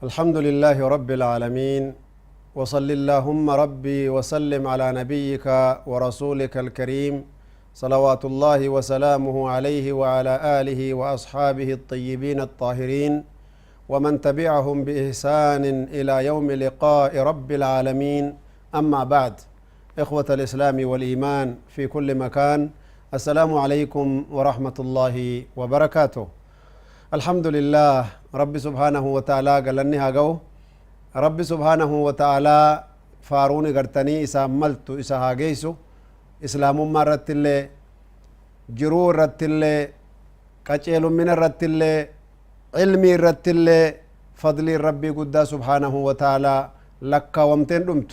الحمد لله رب العالمين، وصل اللهم ربي وسلم على نبيك ورسولك الكريم، صلوات الله وسلامه عليه وعلى آله وأصحابه الطيبين الطاهرين ومن تبعهم بإحسان إلى يوم لقاء رب العالمين. أما بعد، إخوة الإسلام والإيمان في كل مكان، السلام عليكم ورحمة الله وبركاته. الحمد لله، رب سبحانه وتعالى قال لني هاقو رب سبحانه وتعالى فاروني قرتني إسا ملت إسا هاقيسو إسلام ما رت اللي جرو رت اللي قچيل من رت اللي علمي رت اللي فضل ربي قد سبحانه وتعالى لك ومتين دمت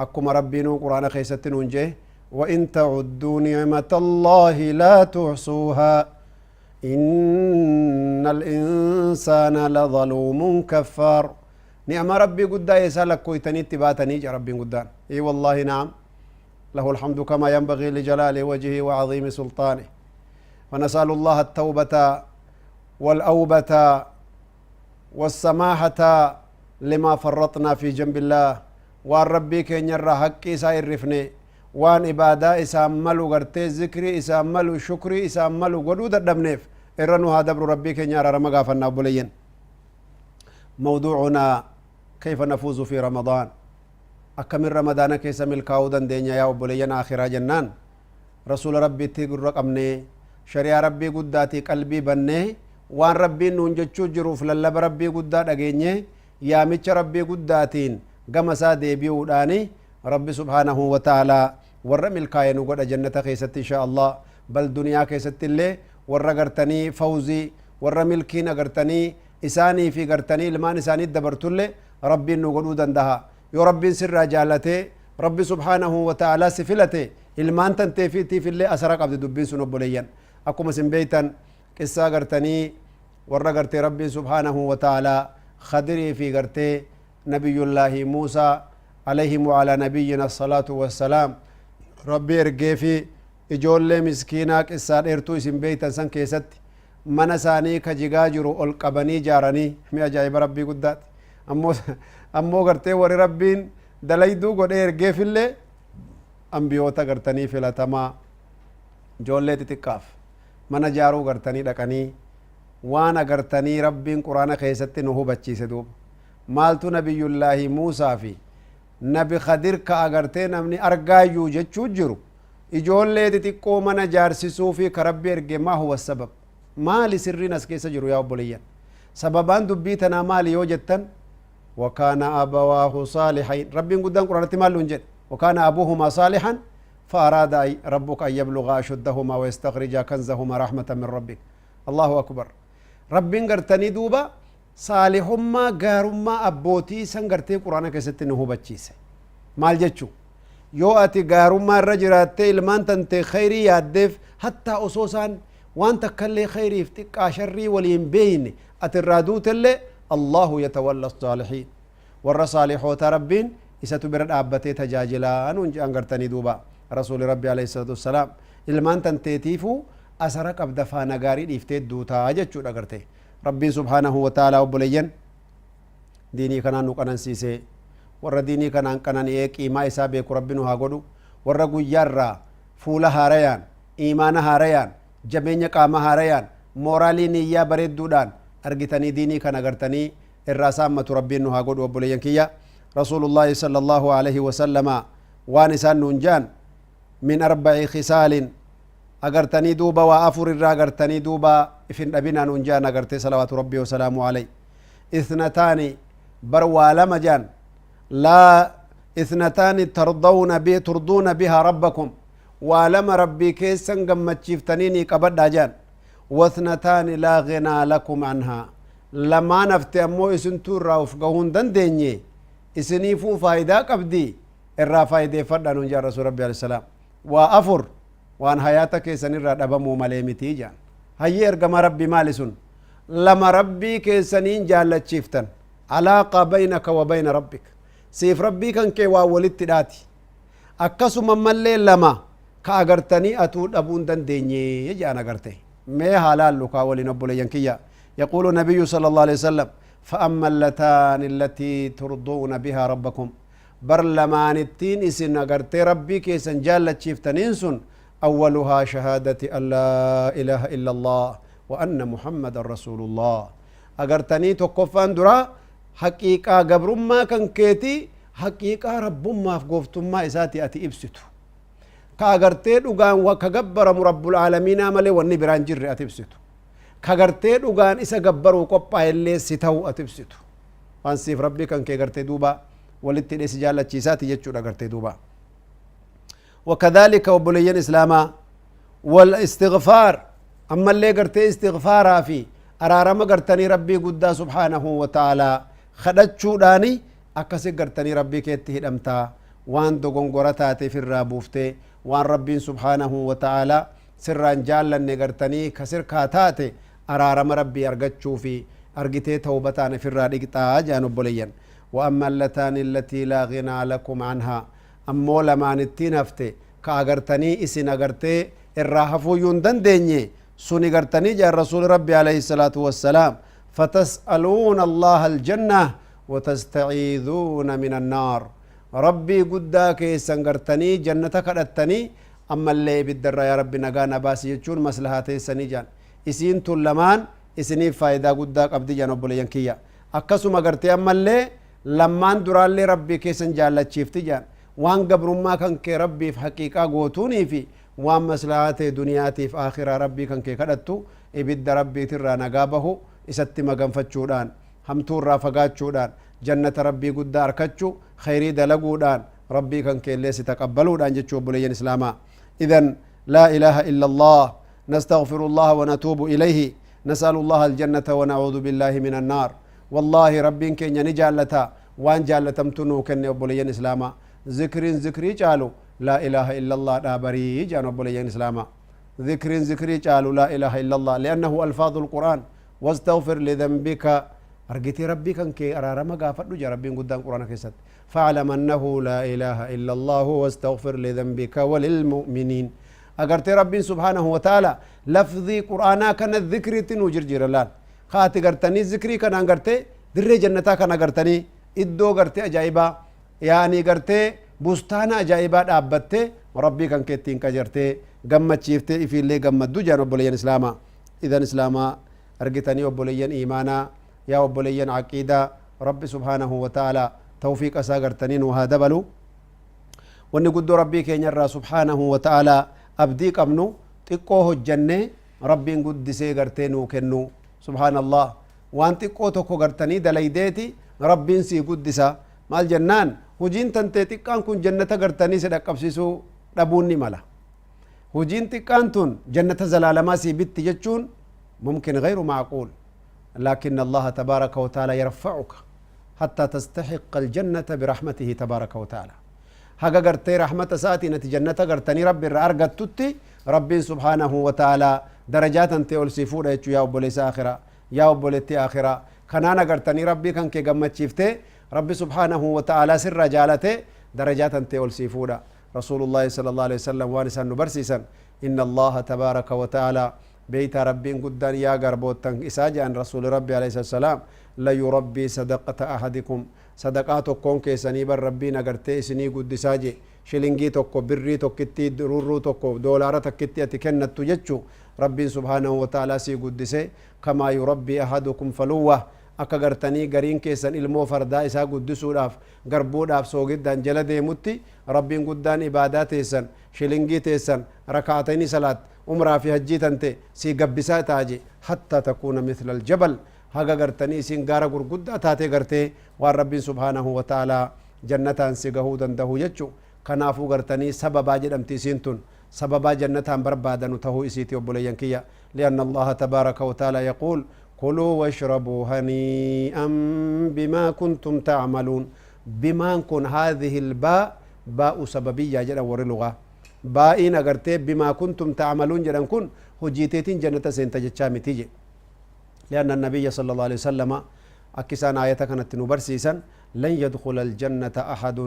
أكما ربي نو قرآن خيستن ونجيه وإن تعدوا نعمة الله لا تحصوها إن الإنسان لظلوم كفار. نعم ربي قد يسألك كويتني اتباتني يا ربي قدان. إي والله نعم، له الحمد كما ينبغي لجلال وجهه وعظيم سلطانه. ونسأل الله التوبة والأوبة والسماحة لما فرطنا في جنب الله. وان ربي كين يرى حقي سائر رفني، وان إبادة إساملو غرتي ذكري إساملو شكري إساملو قدود الدبنيف إرنو هذا دبر ربي كين يرى رمقا فالنابلين. موضوعنا كيف نفوز في رمضان. أكمل رمضان كيس ملكاودا دينيا يا أبوليين آخرا جنان. رسول ربي تيقر رقمني شريع ربي قداتي قلبي بني وان ربي نونجتشو جروف للب ربي قدات أجيني يا ميتش ربي قداتين قمسا ديبي وداني ربي سبحانه وتعالى ور ملكاين وقد جنة كيست إن شاء الله. بل دنيا كيست اللي ور قرتني فوزي ور ملكين قرتني إساني في قرتني لما إساني دبرتولي ربي نقول دندها يا ربي سر جالته ربي سبحانه وتعالى سفلته المان تنتفي تي في اللي أسرق عبد دبين سنبوليا أكو مسن بيتا قصة قرتني ور قرتي ربي سبحانه وتعالى خدري في قرتي نبي الله موسى عليهم وعلى نبينا الصلاة والسلام ربي ارجي في إجول مسكينة قصة إرتو اسم بيتا سن كيست من ساني كجيجاجرو القبني جارني مي أجايب ربي قدات أمو قرتي وري ربين دليدو قد ارجي في اللي أنبيوتا قرتني في لتما جولة تتكاف من جارو قرتني لكني وانا قرتني ربين قرآن خيست نهو بچي سدوب مالتو نبي الله موسى في نبي خدر كأغرتي نمني أرقايو جتشو جرو إجولة تتكو من جارسسو في كربي ارجي ما هو السبب؟ مالي سرين أسكيس جرو يا أبوليا سببان دبيتنا مالي يوجتن وكان أبواه صالحين ربي قدام قرآن مالون جد وكان أبوهما صالحا فأراد ربك أن يبلغ أشدهما ويستخرج كنزهما رحمة من ربك. الله أكبر. ربي قرتني دوبا صالحهما غارهما أبوتي سنغرتي قرآن كستنه بچيسه مال جچو يو أتي غارهما الرجرات إلمان تنتي خيري يادف حتى أصوصا وان تكلي خيري افتك شري ولين بين أترادوت اللي الله يتولى الصالحين والرصالح ربين إسا تبرد أبتي تجاجلا أنغرتني دوبا رسول ربي عليه الصلاة والسلام إلمان تنتيتيفو أسرق أبدفا نغاري إفتي دوتا أجتشو نغرتي ربي سبحانه وتعالى وبلين ديني كان نقنن سيسي ور ديني كان كنن إيك إيما إسا بيك ربي نها قدو ور قيارا فول هاريان إيمان هاريان جبين قام هاريان مورالي نية بريد دودان أرغتني ديني كان أغرتني الرسامة ربي نها قدو وبلين كيا رسول الله صلى الله عليه وسلم وانسان نونجان من 4 خصال أغرتني دوبا وأفر الرا أغرتني دوبا إفن أبنا نونجان أغرتي صلوات ربي وسلامه عليه اثنتان بروا لمجان لا اثنتان ترضون به ترضون بها ربكم ولم ربي كيسن قمت شفتنيني قبل جان واثنتان لا غنى لكم عنها لما نفتي أمو إسن تورا وفقهون دنديني إسنيفو فايدة قبدي الرا فايدة فردان نونجان رسول ربي عليه السلام وأفر وان حياتك سنرى دبمو مليمتي جان هيا ارقم ربي مالسون Lama rabbii keessaniin jaallachiiftan, alaaqa baynaka wa bayna rabbik, siif rabbii kan kee waa walitti dhaati. Akkasuma mallee lama ka agartanii atuu dhabuu hin dandeenye jedhan. Agarte mee haa laallu kaa waliin, obboleeyyan kiyya. يقول النبي صلى الله عليه وسلم: فأما اللتان التي ترضون بها ربكم، بر lamaanittiin isin agartee rabbii keessan jaallachiiftaniin sun، أولها شهادة أن لا إله إلا الله وأن محمد رسول الله. Agartanii tokkoffaan dura haqiiqaa gabrummaa kan keeti, haqiiqaa rabbummaaf gooftummaa isaati ati ibsitu, ka agartee dhugaan ka gabbaramu rabbul aalamiinaa malee wanni biraan jirre ati ibsitu, ka gartee dhugaan isa gabbaruu qophaa'ellee si ta'u ati ibsitu, waan siif rabbii kan kee gartee duuba walitti hidhee si jaallachiisaati jechuudha gartee duuba. وكذلك obboleeyyan islaamaa، والاستغفار. أما اللي قرتي استغفارا في أرارما قرتني ربي قدا سبحانه وتعالى خدتشو داني أكسي قرتني ربي كيتي هدمتا، waan dogongora taate firraa buuftee، waan rabbiin سبحانه وتعالى sirraan jaallanne gartanii ka sirkaa taate araarama rabbii argachuu fi argitee tawbataan ifirraa dhiqxaa jedhan obboleeyyan. وأما اللتان التي لا غنى لكم عنها، ammoo lamaanittiin hafte ka agartanii isin agartee irraa hafuuyyuu hin dandeenye suni gartanii jedhan rasuuli rabbi عليه الصلاة والسلام: فتسألون الله الجنة وتستعيذون من النار. Rabbii guddaa keessan gartanii jannata kadhattanii, ammallee ibiddarraa yaa rabbi nagaa na baasi jechuun maslahaa teessanii jedhan. Isiin tun lamaan isiniif faayidaa guddaa qabdi jedhan, obboleeyyan kiyya. Akkasuma gartee ammallee lammaan duraallee rabbii keessan jaallachiifti jedhan, waan gabrummaa kan kee rabbiif haqiiqaa gootuunii fi waan maslahaa ta'e duniyaatiif aakhiraa rabbii kan kee kadhattu, ibidda rabbiitirraa nagaa bahu isatti maganfachuudhaan, hamtuurraa fagaachuudhaan, jannata rabbii guddaa arkachuu, khayrii dalaguudhaan, rabbii kan keellee si taqabbaluudhaan jechuu, obboleeyyan islaamaa. إذن لا إله إلا الله، نستغفر الله ونتوب إليه، نسأل الله الجنة ونعوذ بالله من النار. والله ربين كينيا نجالتا وان جالتمتنو كن، obboleeyyan islaamaa. Zikriin zikrii caalu لا إله إلا الله دابري جان، obboleeyyan islaamaa. Zikriin zikrii caalu لا إله إلا الله، لأنه ألفاظ القرآن. واستغفر لذنبك، argitee rabbii kan kee araarama gaafadhu jaa rabbiin guddaan quraana keessatti. فاعلم أنه لا إله إلا الله واستغفر لذنبك وللمؤمنين. Agartee rabbiin سبحانه وتعالى lafzii quraanaa kana zikriitti nu jirjira laal. Kaati gartanii zikrii kanaan gartee dirree jannataa kana gartanii iddoo gartee ajaa'ibaa, yaanii gartee bustaana ajaa'ibaa dhaabbattee rabbii kan keettiin qajartee gammachiiftee ifiillee gammaddu jaan, obboleeyyan islaamaa. إذن islaamaa argitanii, obboleeyyan iimaanaa, yaa obboleeyyan aqiidaa, rabbi سبحانه وتعالى tawfiiqa isaa gartanii nu haa dabalu. Wanni guddoo rabbii keenya irraa سبحانه وتعالى abdii qabnu, xiqqoo hojjannee rabbiin guddisee gartee nuu kennu. سبحان الله، waan xiqqoo tokko gartanii dalaydeeti rabbiin sii guddisa. Maal jennaan, hujiin tantee xiqqaan kun jannata gartanii si dhaqqabsiisuu dhabuun ni mala. Hujiin xiqqaan tun jannata zalaalamaa sii bitti jechuun ممكن غير معقول، لكن الله تبارك وتعالى يرفعك حتى تستحق الجنة برحمته تبارك وتعالى. Haga gartee rahmata isaatiin ati jannata gartanii rabbi irra argattutti rabbiin سبحانه وتعالى darajaa tantee ol sii fuudha jechuu. Yaa obboleessa akhiraa, yaa obboleettii akhiraa, kanaan agartanii rabbii kan kee gammachiiftee rabbi سبحانه وتعالى sirra jaalate darajaa tantee ol sii fuudha. رسول الله صلى الله عليه وسلم waan isaan nu barsiisan: إن الله تبارك وتعالى، beeytaa rabbiin guddaan yaa garboottan isaa jedhan rasuuli rabbi عليه السلام، ليربي صدقة أحدكم، sadaqaa tokkoon keessanii bar rabbiin agartee isinii guddisaa je. Shilingii tokko, birrii tokkitti, rurruu tokko, doolaara takkitti ati kennattu jechu rabbiin سبحانه وتعالى sii guddise. كما يربي أحدكم فلوه، akka gartanii gariin keessan ilmoo fardaa isaa guddisuudhaaf garbuudhaaf soogiddaan jala deemutti rabbiin guddaan ibaadaa teessan, shilingii teessan, rakaatayni salaat, umraa fi hajjii tante sii gabbisaa taaje. حتى تكون مثل الجبل، haga gartanii isin gaara gurguddaa taatee gartee waan rabbiin سبحانه وتعالى jannataan si gahuu dandahu jechu. Kanaafuu gartanii sababaa jedhamti isiin tun, sababaa jannataan barbaadanu tahuu isiiti, obboleeyyan kiyya. لأن الله تبارك وتعالى يقول: كلوا واشربوا هنيئا بما كنتم تعملون. بما كن، هذه الباء باء سببية jedhan warri lugaa. Baa'iin agartee بما كنتم تعملون jedhan kun hojiiteetiin jannata seenta jechaa miti je. لأن النبي صلى الله عليه وسلم أكسان آية كانت نبرسيسا لن يدخل الجنة أحد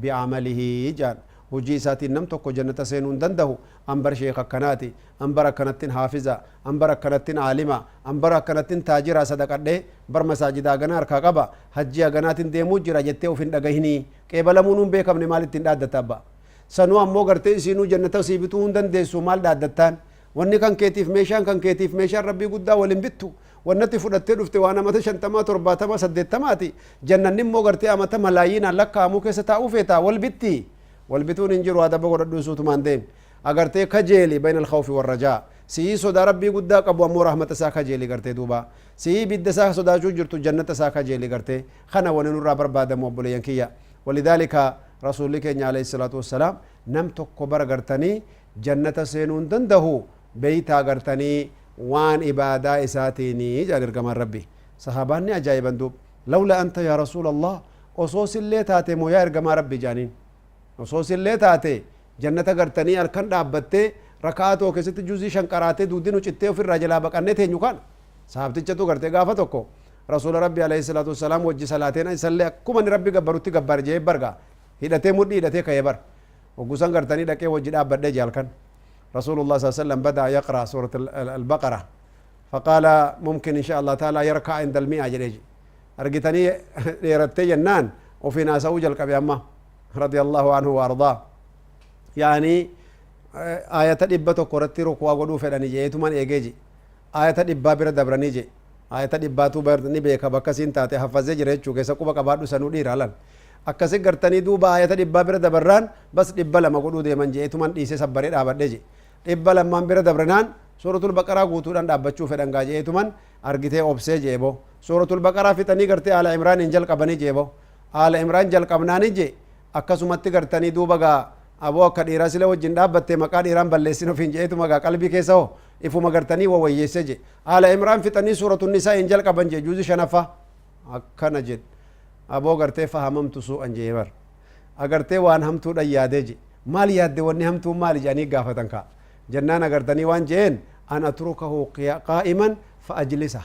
بعمله جان. Hojii isaatiin nam tokko jannata seenuu hin danda'u. An bar sheeka akkanaati, an bar akkanattin haafiza, an bar akkanattin aalima, an bar akkanattin taajira, sadaqadhee bar masaajida haganaa harkaa qaba, hajjii haganaatin deemuu jira jettee uf hin dhagahinii. Qeebalamuun hin beekamne, maal ittiin dhaaddatta abba? Sanuu ammoo gartee isiinuu jannata sii bituu hin dandeessu. Maal dhaaddattaan? Wanni kan keetiif meeshaan kan keetiif meeshaan Rabbii guddaa walin bittu. Wannatti fudhattee dhufte waan amata 50, 70, 80ti. Jannanni immoo gartee amata malaayiinaan lakkaa'amuu keessa taa'uu feetaa. Wal bitti? Wal bituun hin jiru. Adaba godhadhuu, suutumaan deemi. Agartee kajeeli bayna alkhawfi warrajaa. Sii sodaa Rabbii guddaa qabu ammoo rahmata isaa kajeeli. Gartee duuba sii bidda isaa sodaachuu jirtu, jannata isaa kajeeli. Gartee kana wani nurraa barbaadamu, obboleeyyan kiyya. ولذلك rasuulli keenya عليه الصلاة والسلام nam tokko bara gartanii jannata seenuu hin dandahu beeytaa gartanii waan ibaadaa isaatiini jedhan ergamaan Rabbi. Sahabaanni ajaa'iban duub. لولا أنت يا رسول الله, osoo sillee taate moo yaa ergamaa Rabbi jaaniin. Osoo sillee taate jannata gartanii halkan dhaabbattee raka'aa tokko keessatti juzii 5 qaraatee duuddi nu cittee ofirraa jalaa baqannee teenyu. Kana sahabtichatu gartee gaafa tokko rasuula Rabbi عليه الصلاة والسلام wajji salaateen isallee akkuma inni Rabbi gabbarutti gabbar jee barga hidhatee mudhii hidhatee ka'ee bar oggusan gartanii dhaqee wajji dhaabbadhee jee. Halkan رسول الله صلى الله عليه وسلم بدأ يقرأ سورة البقرة فقال ممكن إن شاء الله تعالى يركع عند 100 jedhee. Argitanii dheerattee jennaan ofiin haasa'uu jalqabe amma رضي الله عنه وأرضاه. يعني ayata 100 irratti rukuwaa godhuu fedhani jeetuman eegee je. Ayata 100 bira dabranii je. Ayata 100tu ni beeka, bakka siin taate haffazee jira jechuu keessa quba qabaadhu. Sanuu dhiira lal akkasi gartanii duuba ayata 100 bira dabarraan bas 200 godhuu deeman jeetuman dhiisee sabbaree dhaabadhe je. 200n bira dabranaan Suuratul Baqaraa guutuudhaan dhaabbachuu fedhan gaa jeetuman argitee obsee jeebo. Suuratul Baqaraa fixanii gartee Aala Imraaniin jalqabanii jeebo. Aala Imraan jalqabnaani je akkasumatti gartanii duuba gaa aboo akka dhiiraa sila wajjin dhaabbatte maqaa dhiiraan balleessin ofiin jeetuma gaa qalbii keessa hoo ifuma gartanii wawayyeesse je. Aala Imraan fixanii Suuratun Nisaa hin jalqaban je, juuzi shanaffaa akkana jedhe. Aboo gartee fahamamtu su'an jee bar agartee waan hamtuudhan yaadee je. Maal yaadde? Wanni hamtuun maali jedhanii gaafatan kaa jennaan agartanii waan jeen أن أتركه قائما فأجلسه.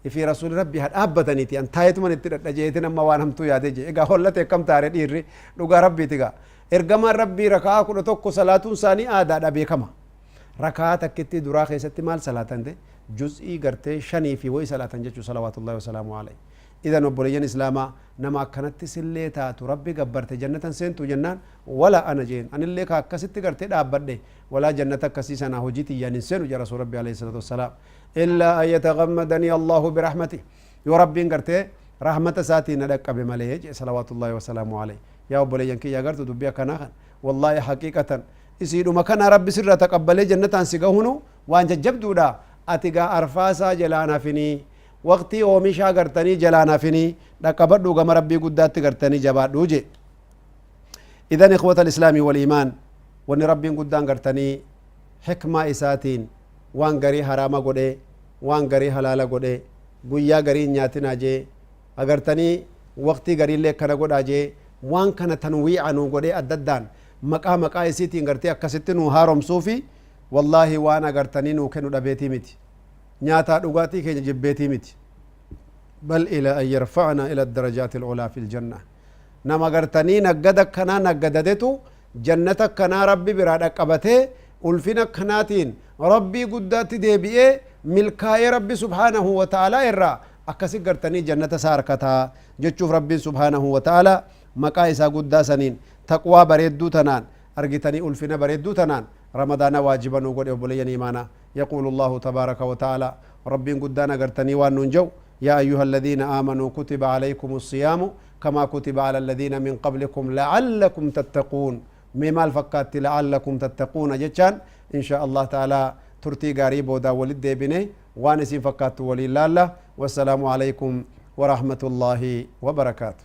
Ifi rasuuli Rabbi haa dhaabbataniiti an taayetuman itti dhadha jeetin amma waan hamtuu yaadee je. Egaa hollate akkam taare dhiirri? Dhugaa Rabbiiti gaa ergamaan Rabbii raka'aa 11 salaatuun isaanii aadaadha beekama. Raka'aa takkitti duraa keessatti maal salaatan ta'e? Juz'ii gartee shanii fi wayi salaatan jechuu, صلوات الله وسلامه عليه. إذن obboleeyyan islaamaa, nama akkanatti sillee taatu Rabbi gabbarte jannatan seentu jennaan ولا أنا jeen. Anillee ka akkasitti gartee dhaabbadhe walaa jannata akkasii sana hojii tiyyaan hin seenu jedha rasuul Rabbi عليه الصلاة والسلام. إلا أن يتغمدني الله برحمته, yoo Rabbiin gartee rahmata isaatiin na dhaqqabe malee jee, صلوات الله وسلامه عليه. Yaa obboleeyyan kiyya, agartu dubbii akkanaa kan والله حقيقة isiidhuma kana Rabbi sirra taqabbalee jannataan si gahunu waan jajjabduudha. Ati gaa arfaasaa jalaan hafinii, waqtii oomishaa gartanii jalaan hafinii, dhaqqabadhu gama Rabbii guddaatti gartanii jabaadhu je. إذن إخوة الإسلام والإيمان, wanni Rabbiin guddaan gartanii xikmaa isaatiin waan garii haraama godhe, waan garii halaala godhe, guyyaa garii nyaatinaa jee, agartanii waqtii gariillee akkana godhaa jee, waan kana tanwiica nuu godhee adda addaan maqaa maqaa isiitiin gartee akkasitti nuu haaromsuufi wallaahi waan agartanii nuu kennu dhabeetii miti, nyaataa dhugaatii keenya jibbeetii miti. بل إلى أن يرفعنا إلى الدرجات العلى في الجنة. Nama gartanii naggada akkanaa naggadatetu jannata akkanaa Rabbi biraa dhaqqabatee ulfina akkanaatiin Rabbii guddaatti deebi'ee milkaa'ee Rabbi سبحانه وتعالى irraa akkasi gartanii jannata isaa harkataa jechuuf Rabbiin سبحانه وتعالى maqaa isaa guddaa saniin taqwaa bareedduu tanaan argitanii ulfina bareedduu tanaan Ramadaana waajiba nuu godhe. Obboleeyyan imaanaa, يقول الله تبارك وتعالى, Rabbiin guddaan agartanii waan nuun jedhu: يا أيها الذين آمنوا كتب عليكم الصيام كما كتب على الذين من قبلكم لعلكم تتقون. Mee maal fakkaatti لعلكم تتقون jechaan? إن شاء الله تعالى turtii gaarii boodaa walit deebine waan isin fakkaattu waliin laalla. والسلام عليكم ورحمة الله وبركاته.